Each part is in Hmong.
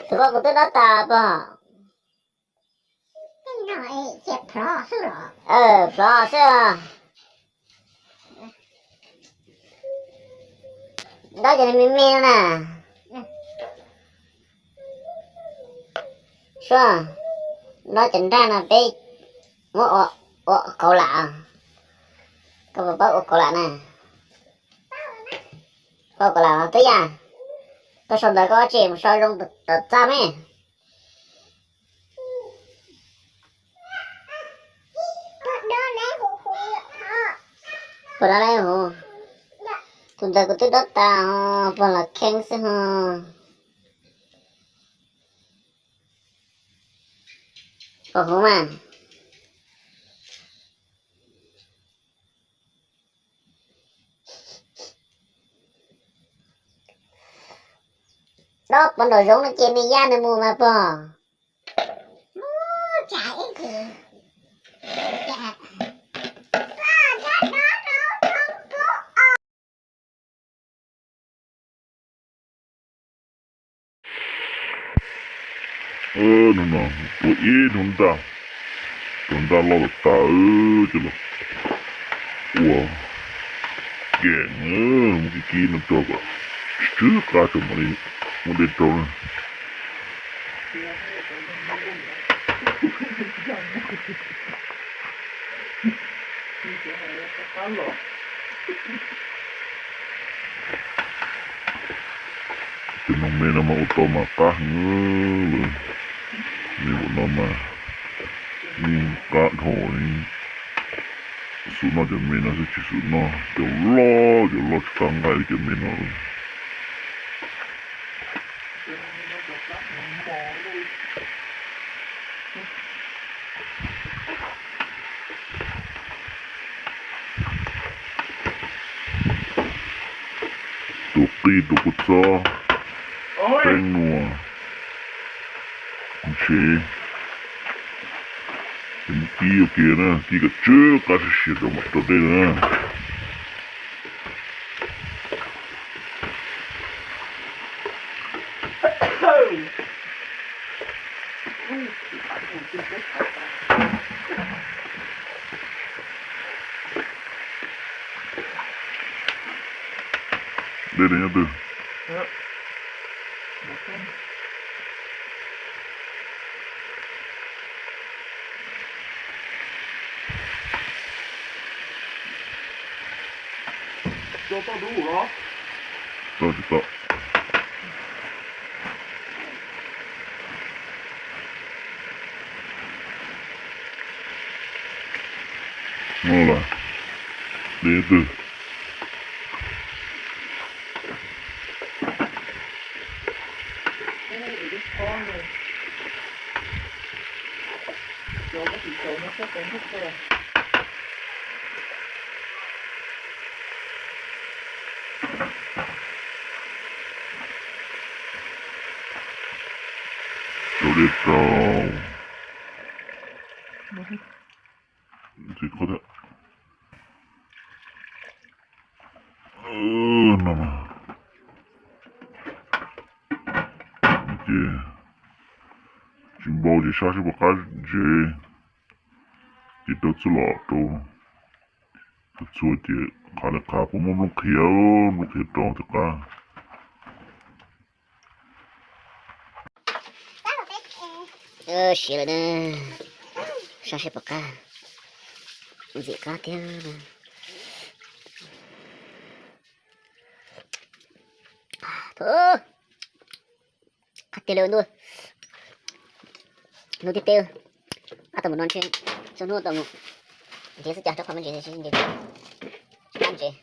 Tus koj kuv twb dob tas pog. Plhov xwb os. Dob cov me me no na. Suab, dob cov nraj no peb muab ua kauv lam. Koj puas paub ua kauv lam na? Ua kauv lam twb yaj. Koj sau ntawv koj ua tseg mus sau zoo tom txaj me. Puas dob lawm hov? Tus ntawd kuv twb dob tas os, pog los kheej xwb ho. Pog huv mas. Dob pov nraum zoov no ces nws yaj nws mus mas pog. Hnub no tua ib hnub ntaj, tua ntaj loj tas tas coj los ua keem, muab kib kib no rau kom tsw qab tso mam li muab dej rau na. Cov noog me no mas ua tau mas qab heev lawm. Me ua no mas yeej qab dhau. Xub noj cov me no xwb tsis xub noj cov loj, cov loj tsis qab nqaij li cov me no. Tus qij tus kua txob, qeeb nua, ntshe, ces muab kib ua ke na, kib kom tsw qab siav siav rau mam rau dej na. Dej nyob twg? Tau tsis tau? Muaj los, dej twg? Rau dej rau. Ntxiv qhov thiab. No ces tsis npau ces sab seb puas qab ntsev, ces rau txuj lom rau. Txhua ces qhav li qhav puas muaj nplooj qhiav, nplooj qhiav rau thiaj qab. Siav lawm na, sab seb puas qab, ntxim qab thiab. Qab tiag li ntuj, hnub tib teb, qab tau mus no ntshe, txhua hnub tau mus nrhiav xwb cas rau qhov me ntsis, tsis qab ntsev.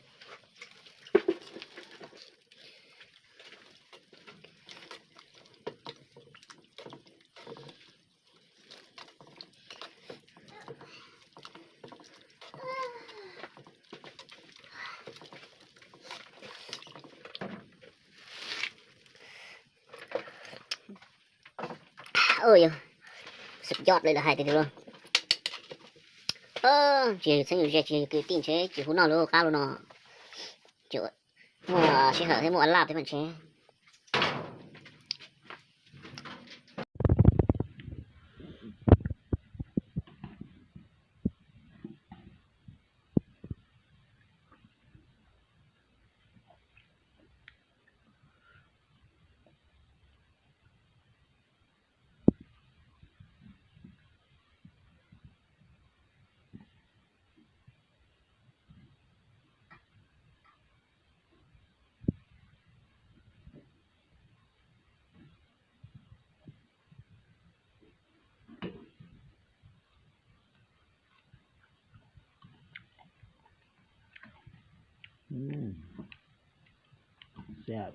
Ua yog, suv yoj li lawv hais tiag tiag lauj. Tsis yog yus txheeb yus ze, tsis yog yus kwv tij ntshe tsis hu noj lub qab lub no. Muaj sij hawm thiab muaj laj thiab mas ntshe. แซ่บ